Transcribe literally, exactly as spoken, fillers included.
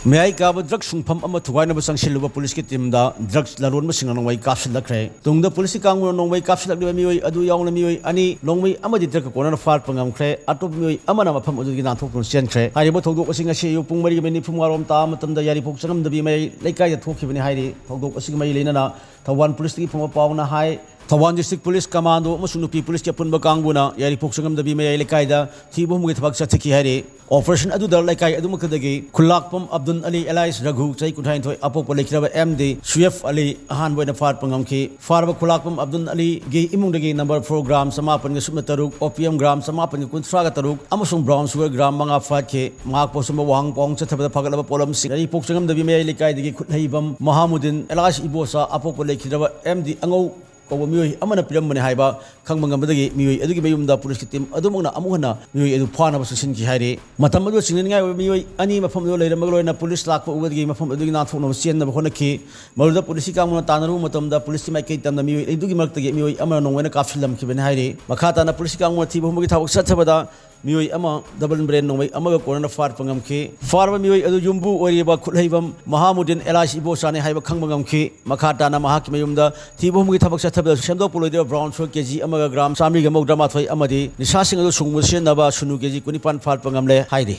ꯃꯌꯥꯏ ꯀꯥꯕ ꯗ꯭ꯔꯒ ꯁꯨꯡꯐꯝ ꯑꯃ ꯊꯨꯒꯥꯏꯅꯕ ꯆꯪꯁꯤꯜꯂꯨꯕ ꯄꯨꯂꯤꯁꯀꯤ ꯇꯤꯝꯗ ꯗ꯭ꯔꯒ ꯂꯂꯣꯟꯕꯁꯤꯡꯅ ꯅꯣꯡꯃꯩ ꯀꯥꯞꯁꯤꯜꯂꯛꯈ꯭ꯔꯦ꯫ ꯇꯨꯡꯗ ꯄꯨꯂꯤꯁꯀꯤ ꯀꯥꯡꯕꯨꯅ ꯅꯣꯡꯃꯩ ꯀꯥꯞꯁꯤꯜꯂꯛꯂꯤꯕ ꯃꯤꯑꯣꯏ ꯑꯗꯨ ꯌꯥꯎꯅ ꯃꯤꯑꯣꯏ ꯑꯅꯤ ꯅꯣꯡꯃꯩ ꯑꯃꯗꯤ ꯗ꯭ꯔꯒ ꯀꯣꯟꯅꯅ ꯐꯥꯔꯠꯄ ꯉꯝꯈ꯭ꯔꯦ꯫ ꯑꯇꯣꯞꯄ ꯃꯤꯑꯣꯏ ꯑꯃꯅ ꯃꯐꯝ ꯑꯗꯨꯗꯒꯤ ꯅꯥꯟꯊꯣꯛꯇꯨꯅ ꯆꯦꯟꯈ꯭ꯔꯦ꯫ ꯍꯥꯏꯔꯤꯕ ꯊꯧꯗꯣꯛ ꯑꯁꯤ ꯉꯁꯤ ꯑꯌꯨꯛ ꯄꯨꯡ ꯃꯔꯤꯒ ꯃꯤꯅꯤꯠ ꯅꯤꯐꯨꯃꯉꯥꯔꯣꯝ ꯇꯥꯕ ꯃꯇꯝꯗ ꯌꯥꯏꯔꯤꯄꯣꯛ ꯆꯪꯉꯝꯗꯕꯤ ꯃꯌꯥꯏ ꯂꯩꯀꯥꯏꯗ ꯊꯣꯛꯈꯤꯕꯅꯤ ꯍꯥꯏꯔꯤ꯫ ꯊꯧꯗꯣꯛ ꯑꯁꯤꯒꯤ ꯃꯔꯤ ꯂꯩꯅꯅ ꯊꯧꯕꯥꯜ ꯄꯨꯂꯤꯁꯇꯒꯤ ꯐꯪꯕ ꯄꯥꯎꯅ ꯍꯥꯏ, ꯊꯧꯕꯥꯜ ꯗꯤꯁꯇ꯭ꯔꯤꯛ ꯄꯨꯂꯤꯁ ꯀꯃꯥꯟꯗꯣ ꯑꯃꯁꯨꯡ ꯅꯨꯄꯤ ꯄꯨꯂꯤꯁꯀꯤ ꯑꯄꯨꯟꯕ ꯀꯥꯡꯕꯨꯅ ꯌꯥꯏꯔꯤꯄꯣꯛ ꯆꯪꯉꯝꯗꯕꯤ ꯃꯌꯥꯏ ꯂꯩꯀꯥꯏꯗ ꯊꯤꯕ ꯍꯨꯝꯕꯒꯤ ꯊꯕꯛ ꯆꯠꯊꯈꯤ ꯍꯥꯏꯔꯤ꯫ ꯑꯣꯄꯔꯦꯁꯟ ꯑꯗꯨꯗ ꯂꯩꯀꯥꯏ ꯑꯗꯨꯃꯛꯇꯗꯒꯤ ꯈꯨꯂꯥꯛꯄꯝ ꯑꯕꯗꯨꯜ ꯑꯂꯤ ꯑꯦꯂꯥꯏꯁ ꯔꯘꯨ, ꯆꯍꯤ ꯀꯨꯟꯊ꯭ꯔꯥꯅꯤꯊꯣꯏ, ꯑꯄꯣꯛꯄ ꯂꯩꯈꯤꯗ꯭ꯔꯕ ꯑꯦꯝ ꯗꯤ ꯁꯨꯌꯦꯐ ꯑꯂꯤ ꯑꯍꯥꯟꯕ ꯑꯣꯏꯅ ꯐꯥꯔꯠꯄ ꯉꯝꯈꯤ꯫ ꯐꯥꯔꯕ ꯈꯨꯂꯥꯛꯄꯝ ꯑꯕꯗꯨꯜ ꯑꯂꯤꯒꯤ ꯏꯃꯨꯡꯗꯒꯤ ꯅꯝꯕꯔ ꯐꯣꯔ ꯒ꯭ꯔꯥꯝ ꯆꯃꯥꯄꯟꯒ ꯁꯨꯞꯅ ꯇꯔꯨꯛ, ꯑꯣꯄꯤꯌꯝ ꯒ꯭ꯔꯥꯝ ꯆꯃꯥꯄꯟꯒ ꯀꯨꯟꯊ꯭ꯔꯥꯒ ꯇꯔꯨꯛ ꯑꯃꯁꯨꯡ ꯕ꯭ꯔꯥꯎꯟ ꯁꯨꯒꯔ ꯒ꯭ꯔꯥꯝ ꯃꯉꯥ ꯐꯥꯠꯈꯤ꯫ ꯃꯍꯥꯛꯄꯨ ꯑꯆꯨꯝꯕ ꯋꯥꯍꯪ ꯄꯥꯎꯍꯪ ꯆꯠꯊꯕꯗ ꯐꯒꯠꯂꯕ ꯄꯣꯠꯂꯝꯁꯤꯡ, ꯌꯥꯏꯔꯤꯄꯣꯛ ꯆꯪꯉꯝꯗꯕꯤ ꯃꯌꯥꯏ ꯂꯩꯀꯥꯏꯗꯒꯤ ꯈꯨꯠꯍꯩꯕꯝ ꯃꯍꯥꯃꯨꯗꯤꯟ ꯑꯦꯂꯥꯏꯁ ꯏꯕꯣꯆꯥ, ꯑꯄꯣꯛꯄ ꯂꯩꯈꯤꯗ꯭ꯔꯕ ꯑꯦꯝ ꯗꯤ ꯑꯉꯧ ꯀꯧꯕ ꯃꯤꯑꯣꯏ ꯑꯃꯅ ꯄꯤꯔꯝꯕꯅꯤ ꯍꯥꯏꯕ ꯈꯪꯕ ꯉꯝꯕꯗꯒꯤ ꯃꯤꯑꯣꯏ ꯑꯗꯨꯒꯤ ꯃꯌꯨꯝꯗ ꯄꯨꯂꯤꯁꯀꯤ ꯇꯤꯝ ꯑꯗꯨꯃꯛꯅ ꯑꯃꯨꯛ ꯍꯟꯅ ꯃꯤꯑꯣꯏ ꯑꯗꯨ ꯐꯥꯅꯕ ꯆꯪꯁꯤꯟꯈꯤ ꯍꯥꯏꯔꯤ꯫ ꯃꯇꯝ ꯑꯗꯨꯗ ꯆꯤꯡꯅꯅꯤꯡꯉꯥꯏ ꯑꯣꯏꯕ ꯃꯤꯑꯣꯏ ꯑꯅꯤ ꯃꯐꯝ ꯑꯗꯨꯗ ꯂꯩꯔꯝꯕꯒ ꯂꯣꯏꯅꯅ ꯄꯨꯂꯤꯁ ꯂꯥꯛꯄ ꯎꯕꯗꯒꯤ ꯃꯐꯝ ꯑꯗꯨꯒꯤ ꯅꯥꯟꯊꯣꯛꯅꯕ ꯆꯦꯟꯅꯕ ꯍꯣꯠꯅꯈꯤ꯫ ꯃꯗꯨꯗ ꯄꯨꯂꯤꯁꯀꯤ ꯀꯥꯡꯕꯨꯅ ꯇꯥꯟꯅꯔꯨꯕ ꯃꯇꯝꯗ ꯄꯨꯂꯤꯁꯀꯤ ꯃꯥꯏꯀꯩ ꯇꯝꯅ ꯃꯤꯑꯣꯏ ꯑꯗꯨꯒꯤ ꯃꯔꯛꯇꯒꯤ ꯃꯤꯑꯣꯏ ꯑꯃꯅ ꯅꯣꯡꯃꯩꯅ ꯀꯥꯞꯁꯤꯜꯂꯝꯈꯤꯕꯅꯤ ꯍꯥꯏꯔꯤ꯫ ꯃꯈꯥ ꯇꯥꯅ ꯄꯨꯂꯤꯁꯀꯤ ꯀꯥꯡꯕꯨꯅ ꯊꯤꯕ ꯍꯨꯝꯕꯒꯤ ꯊꯕꯛ ꯆꯠꯊꯕꯗ ꯃꯤꯑꯣꯏ ꯑꯃ ꯗꯕꯜ ꯕ꯭ꯔꯦꯟ ꯅꯣꯡꯃꯩ ꯑꯃꯒ ꯀꯣꯟꯅꯅ ꯐꯥꯔꯠꯄ ꯉꯝꯈꯤ꯫ ꯐꯥꯔꯕ ꯃꯤꯑꯣꯏ ꯑꯗꯨ ꯌꯨꯝꯕꯨ ꯑꯣꯏꯔꯤꯕ ꯈꯨꯠꯍꯩꯕꯝ ꯃꯍꯥꯃꯨꯗꯤꯟ ꯑꯦꯂꯥꯏꯁ ꯏꯕꯣꯆꯥꯅꯤ ꯍꯥꯏꯕ ꯈꯪꯕ ꯉꯝꯈꯤ꯫ ꯃꯈꯥ ꯇꯥꯅ ꯃꯍꯥꯛꯀꯤ ꯃꯌꯨꯝꯗ ꯊꯤꯕ ꯍꯨꯝꯕꯒꯤ ꯊꯕꯛ ꯆꯠꯊꯕꯗ ꯁꯦꯝꯗꯣꯛꯄ ꯂꯣꯏꯗ꯭ꯔꯤꯕ ꯕ꯭ꯔꯥꯎꯟ ꯁꯨꯒꯔ ꯀꯦ ꯖꯤ ꯑꯃꯒ ꯒ꯭ꯔꯥꯝ ꯆꯥꯃꯔꯤꯒ ꯃꯧꯗ꯭ꯔꯥ ꯃꯥꯊꯣꯏ ꯑꯃꯗꯤ ꯅꯤꯁꯥꯁꯤꯡ ꯑꯗꯨ ꯁꯨꯡꯕ ꯁꯤꯖꯤꯟꯅꯕ ꯁꯨꯅꯨ ꯀꯦ ꯖꯤ ꯀꯨꯟꯅꯤꯄꯥꯟ ꯐꯥꯔꯠꯄ ꯉꯝꯂꯦ ꯍꯥꯏꯔꯤ꯫